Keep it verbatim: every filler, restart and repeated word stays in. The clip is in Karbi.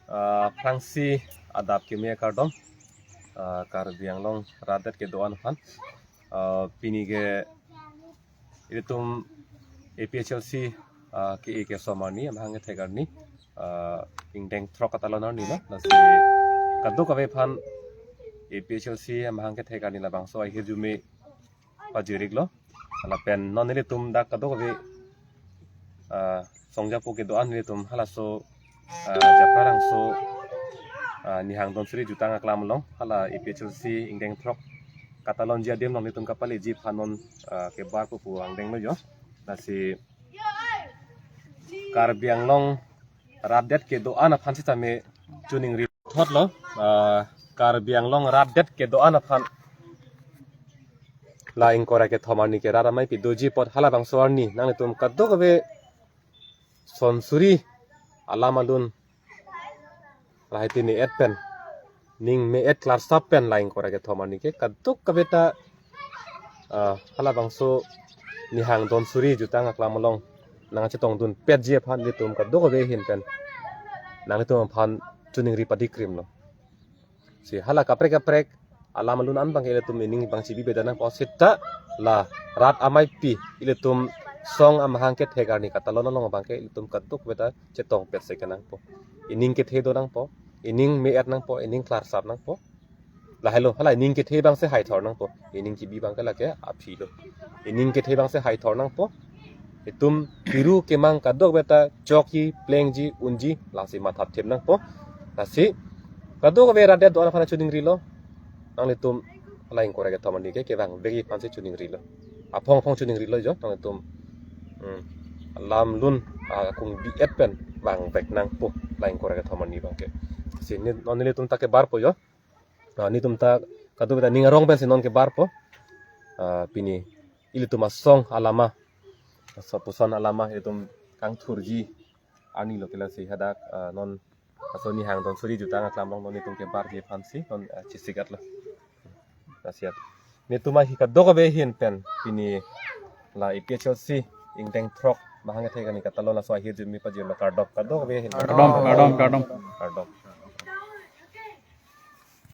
Ah, aphrangsi adap keme kardom, ah, Karbi Anglong rat det kedo-an aphan. Ah, pini ke ilitum A P H L C, ah, ke-e kesom arni, amahang kethek arni, ah, ingdeng throk katalon arni lo, lasi kadokave aphan A P H L C amahang kethek arni labangso ahirjume pajir-iklo. Lapen non nelitum dak kadokave, ah, songjapo kedo-an nelitum halaso, ah, Japrarangso, ah, Nihang Donsuri Jutang Aklam along hala A P H L C ingdeng throk katalonji adim along nelitum kapaleji aphan non, ah, kebarpo pu angdenglo jo. Lasi Karbi Anglong rat det kedo-an aphan sitame choningri thotlo, ah, Karbi Anglong rat det kedo-an aphan la ingkoi ra kethom arni ke rat ameipi doji apot halabangso arni nanglitum kadokave son suri alam alun lahai tini et pen, ning me-et klarsap pen la ingkoi ra kethom arni ke kadokave ta, ah, halabangso Nihang Donsuri Jutang Aklam along nangchetongdunpetji aphan nelitum kadokave ahin pen nanglitum aphan choningri padikrimlo. Si hala kaprek kaprek alam alun an abangke ilitum ining abang chibi beda nangpo, seta la rat ameipi ilitum song amahang kethek arni katalon along abangke ilitum kadokave ta chetongpet si kenangpo. Ining kethe do nangpo, ining me-et nangpo, ining klarsap nangpo. Lahelo, hala ining kethe abangsi haithor nangpo. Ining chibi abangke lake aphi lo. Ining kethe abangsi haithor nangpo. Itum piru kemang kadokave ta chokji, plengji, unji, lasi mathathip nangpo. Lasi kadokave rat det do-an aphan choningrilo. Nanglitum la ingkoi ra kethom arni ke kevangvekji aphansi choningrilo. Aphong aphong choningrilo jo, nanglitum, hmm, alam alun, ah, akung bi-et pen vangvek nangpo la ingkoi ra kethom arni abangke. Si ne, non nelitum ta kebarpo jo. Ah, netum ta kadokave ta ning arong pensi non kebarpo. Ah, pini ilitum asong alama, aso puson alama ilitum kangthurji arni lo ke lasi hadak, ah, non aso Nihang Donsuri Jutang Aklam along non netum kebarji aphansi non, ah, chesik-etlo. Lasi at netum ahi kadokave ahin pen pini la A P H L C ingdeng throk amahang kethek arni katalon laso ahirjume pajirlo, kardom kadokave ahin pen. Kardom, kardom, kardom. Kardom.